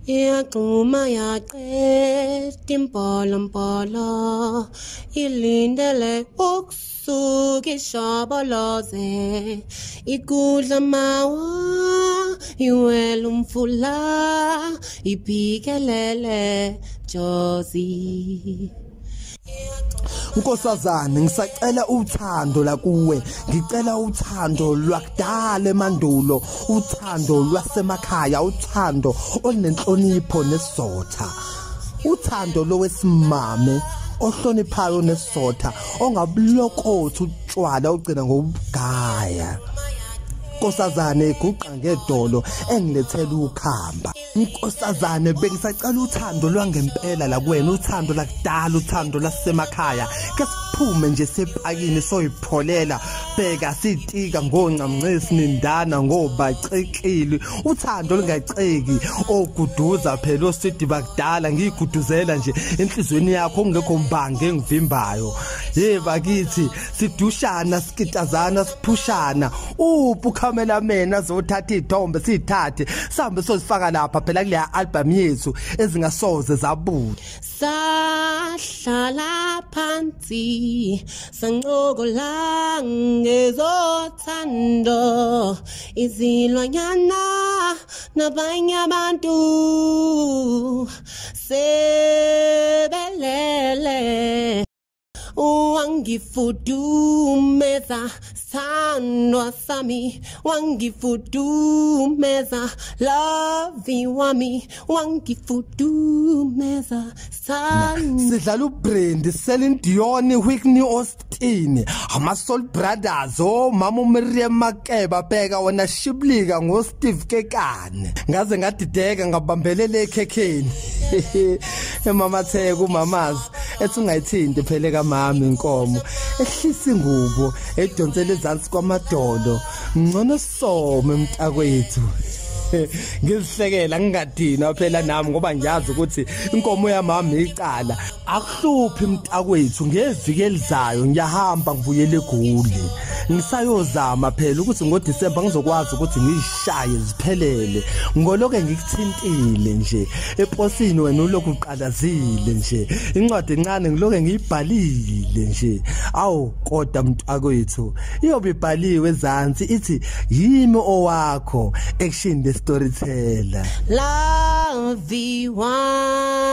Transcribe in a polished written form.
Iyagxuma yaqeda impolompolo ilindele ukusuka ishoboloze ikudla mawa iwela umfula iphikelele Jozi. Nkosazane, ngisacela uthando la kuwe, ngicela uthando lwakudala emandulo, uthando lwasemakhaya, uthando olunenhlonipho nesizotha, uthando lowesimame ohloniphayo nesizotha, ongabulokothi utshwala ugcina ngobugaya. Nkosazane iguqa ngedolo engilethela ukhamba. Nkosazane, bengisacela uthando lwangempela la kuwena, uthando lakudala, uthando lasemakhaya. Ke siphume nje sepakini soyipholela, bheka sitika ngoncamncisi nindana ngobacekile, uthando olungaceki oguduza phela osidi bakudala. Ngiyiguduzela nje enhlizweni yakho ongekho mbange engivimbayo. Hey bakithi, sidushana, sikitazana, siphushana, uphi cameraman azothatha izithombe, sithathe sihambe sozifaka lapha phela kule album yethu ezingasoze zabuya. Sahlala phansi sancokola ngezothando, izilwanyana nabanye abantu sebelele. Wangifudumeza sithandwa sami, wangifudumeza lovey wami, wangifudumeza sithandwa. Sidlala uBrandy, Celine Dion, Whitney Houston, ama Soul Brothers, omama uMiriam Makeba, bheka wona shiblika ngoSteve Kekane. Ngaze ngadideka ngabambelela ekhekheni. Emamatheka umamazi ethi ungayithinti phela kamama inkomo, ehlisa ingubo edonsela ezansi kwamadolo, ngcono some mntakwethu. Ngizihlekela ngingadinwa phela nami ngoba ngiyazi ukuthi inkomo yamama icala. Akuhluphi mntakwethu, ngeviki elizayo ngiyahamba ngibuyele eGoli. Ngisayozama phela ukuthi ngoDisemba ngizokwazi ukuthi ngiyishaye ziphelele. Ngoloke ngikuthintile nje eposini, wena ulokhu uqalazile nje, incwadi encane ngiloke ngiyibhalile nje. Awu kodwa mntakwethu, iyobe ibhaliwe ezansi ithi yimi owakho, action the storyteller. Lovey wami.